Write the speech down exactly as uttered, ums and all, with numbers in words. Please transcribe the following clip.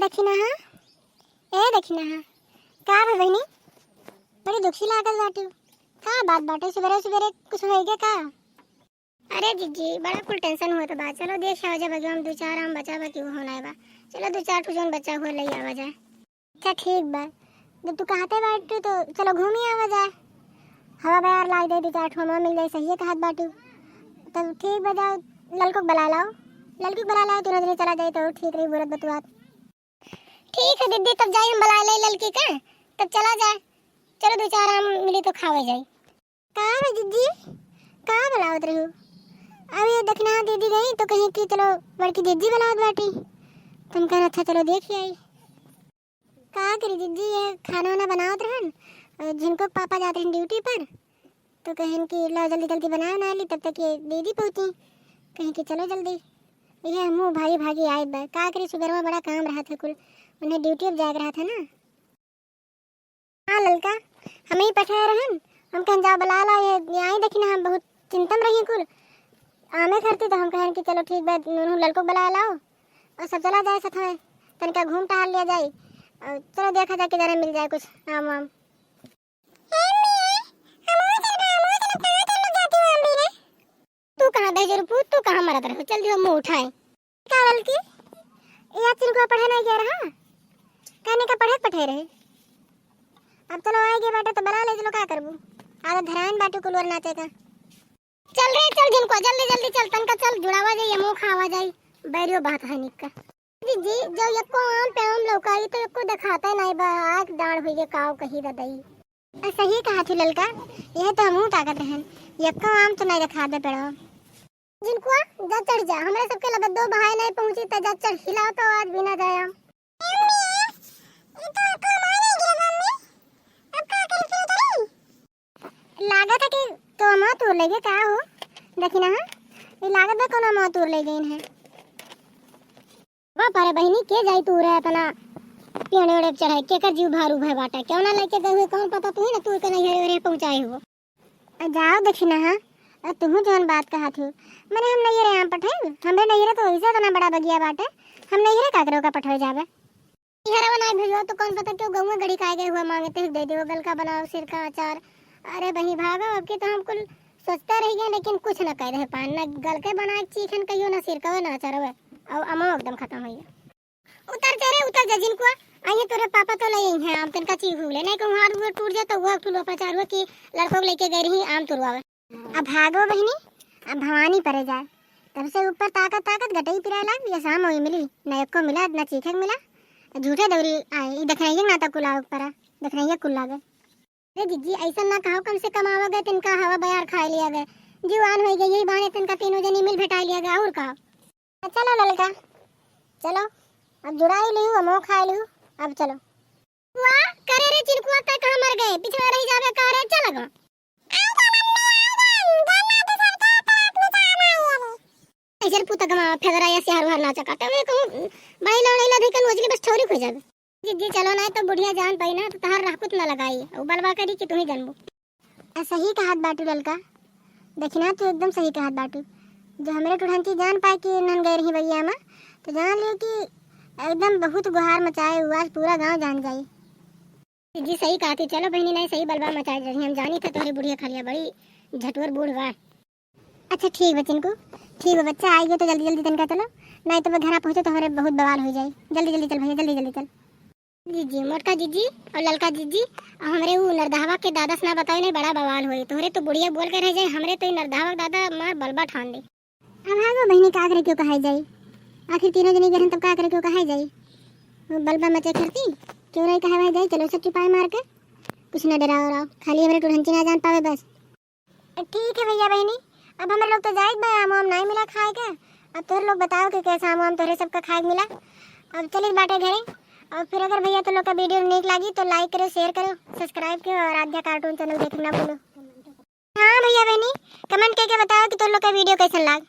दखिनहा, ए दखिनहा, का भा बहिनी, बड़ी दुखी लागत बाटू, का बात बाटे, सुबेरे सुबेरे कुछ होइगे का? अरे जिज्जी, बड़ा कुल tension होत बा। चलो देख आवा जाए बगिया में दू चार आम बचा बा कि वो होना बा। चलो दू चार ठो जौन बचा हुआ ले आवा जाए। अच्छा ठीक बा, जब तू कहते बाटू तो चलो घूमी आवा जाए, हवा बयार लाग जाए, दू चार ठो आम मिल जाए। सही कहत बाटू, तब ठीक बा, जाओ ललको के बुला लाओ, ललको के बुला लाओ, तीनों जने चला जाए तो ठीक रही, बोलत बतुआत। ठीक है दीदी, तब जाई हम बुला ले ललकी का, तब चला जाए। चलो दू चार आम मिली तो खावे जाई। का रे जिज्जी, का बुलावत रहू? अब ये दखिनहा दीदी गई तो कहीं कि चलो बड़की जिज्जी बुलावत बाटी, तुम कहन अच्छा चलो देख ही आई। का करी जिज्जी, ये खाना वाना बनावत रहन, और झिनको के पापा जात रहन duty पर, तो कहन कि लो जल्दी जल्दी बनाओ ना ली, तब तक ये दीदी पहुँची, कहीं कि चलो जल्दी। ये मुँह भागी भागी आए बा, का करी सुबेरवा बड़ा काम रहत है कुल, उन्हें duty पर जाए के रहत है ना। हाँ ललका, हम ही पठाए रहन, हम कहन जाओ बुला ला, ये, ये आई दखिनहा, हम बहुत चिंता में रही कुल। आमे खरती तो हम कहन कि चलो ठीक बा, नूनू ललको बुला लाओ और सब चला जाए साथ में, तनिका घूम टहल लिया जाए और चलो देखा जाए कि जाने मिल जाए कुछ आम वाम। ए मिया, हमहू चलबा, हमहू चलब, कहाँ चल लोग जाती हो हम भी रे? तू कहाँ दे जरूर पूत, तू कहाँ मरत रहो, चल दियो मुँह उठाए। का बोल की? या चिनकुआ पढ़े नहीं गया रहा? कहने का पढ़े के पठे रहे। अब चलो आए गए बाटे तो बना ले चलो, का करबू? आदत धराइन बाटे कुलवर नाचे का। चल रे चल झिनकुआ, जल्दी जल्दी चल, तनका चल जुड़ावा जाई, मुँह खावा जाई, बैरियो बात है निक्का। दीदी, जब एको आम पे आम लौकाई तो एको देखाते नहीं बा, आँख डाढ़ हुई है, काव कही ददई। आ, सही कहा थी ललका, यह तो हमहू ताकत रहन, एको आम तो नहीं देखा दे पेड़वा। झिनकुआ, जा चढ़ जा, हमरे सबके लगे दो भाई नहीं पहुँची, त जा चढ़, हिलाओ तो आज बिना जाया। लागत है कि तो हम तोड़ लेगे का हो? देखी ना, हाँ? ये लागत बा कोनो मौत तोड़ ले गई है। बाप रे बहिनी, के जाई तू रे इतना पेड़ वेड़ चढ़े, केकर जीव भारू भय बाटे, क्यों ना लेके गए हुए, कौन पता तू ही ना तू के नहीं है रे पहुँचाए हो। आ जाओ देखी ना, हाँ, आ तुहू जौन बात कहा थी, मैंने हम नहीं रे यहाँ पठाई, हमरे नहीं रे तो वैसे इतना बड़ा बगिया बाटे, हम नहीं रे काकरो का पठावे जावे। इहरवा नाई भेजो तो कौन पता क्यों गौवा गड़ी खाए गए हुआ मांगे, तेह दे दियो गलका बनाओ, सिरका, अचार। अरे बही भागो, अब की तो हम कुल सोचते रह गए, लेकिन कुछ न कह रहे पान, न गलके बनाए चीखन कहियो, न सिरका हुए, न अचार हुए। और अमो एकदम खत्म हो गया। उतर जा रे, उतर जा, झिनकुआ। आइए तोरे पापा तो ले आई हैं, हम तनका चीख हुले, नहीं कहूँ हाथ हुए टूट जाए तो वो टूलो पचार हुआ कि लड़कों को लेके गए रही आम तुरवावे। अब भागो बहिनी, अब भवानी परे जाए। तब से ऊपर ताकत ताकत गटई पिराए लाग, ये शाम होई मिली, न एको मिला, न चीखे के मिला। झूठे दौरी आए, ई देखनाइए ना तो कुला ऊपर, देखनाइए कुल लागे। अरे जिज्जी, ऐसा ना कहो, कम से कम आवा गए, तिनका हवा बयार खाए लिया गए। जीवान होई गए, यही बहाने तिनका तीनों जनी मिल भेटाए लिया गए, और का। चलो ललका, चलो, अब जुड़ाई लिहू, हमहू खाए लिहू, अब चलो। हुआ, करे रे चिनकुआ, तै कहाँ मर गए? पिछड़ा रही जावे का रे? चल गो। ऐसन पुता गमा फेदरा या सिहार उहार नाचा काटे। मैं कहूँ, भाई लौड़े ला देखन वजली बस ठौरी खो जावे। जिज्जी चलो, नहीं तो बुढ़िया जान पाई ना, तो तहार रहकुत ना लगाई। उ बलवा करी कि तू ही जानबू। आ, सही कहत बाटू ललका, देखी ना, तू एकदम सही कहत बाटू। जो हमरे टुढ़ंची जान पाए कि नन गए रही बगिया में, तो जान लियो कि एकदम बहुत गुहार मचाए हुआ, आज पूरा गांव जान जाई। जी, सही कहत ही। चलो बहिनी, नहीं सही बलवा मचाए रही, हम जानी थे तोहरे बुढ़िया खलिया बड़ी झटुअर बूढ़ बा। अच्छा ठीक बा चिनकू, ठीक बा बच्चा, आई गए तो जल्दी जल्दी तनका चलो, नहीं तो मैं घरा पहुँचो तो हमरे बहुत बवाल हो जाई। जल्दी जल्दी चल भैया, जल्दी जल्दी चल। जिज्जी, मोटका जिज्जी और ललका जिज्जी, और हमरे ऊ नरदहवा के दादा से ना बताओ, नहीं बड़ा बवाल होई। तोहरे तो बुढ़िया बोल के रह जाए, हमरे तो ई नरदहवा के दादा मार बलबा ठान दे। अब भागो बहिनी, का करे क्यों कहाई जाई, आखिर तीनों जनी गहन तब का करे क्यों कहाई जाई। वो बलबा मचे करती, क्यों नहीं कहाई जाई। चलो सब चुपाई मार के, कुछ ना डराओ रहो, खाली हमरे टुरंची ना जान पावे बस। ठीक है भैया बहिनी, अब हमरे लोग तो जाइत बा, आम वाम नाई मिला खाए के। अब तोहरे लोग बताओ कि कैसा आम वाम तोहरे सबका खाए के मिला। अब चलित बाटे घरे। और फिर अगर भैया तो लोग का video नीक लागी तो like करो, share करो, subscribe करो और आध्या cartoon channel देखे ना भूलो। हाँ भैया बहिनी, comment करके बताओ कि तोहरे लोग का video कैसन लाग।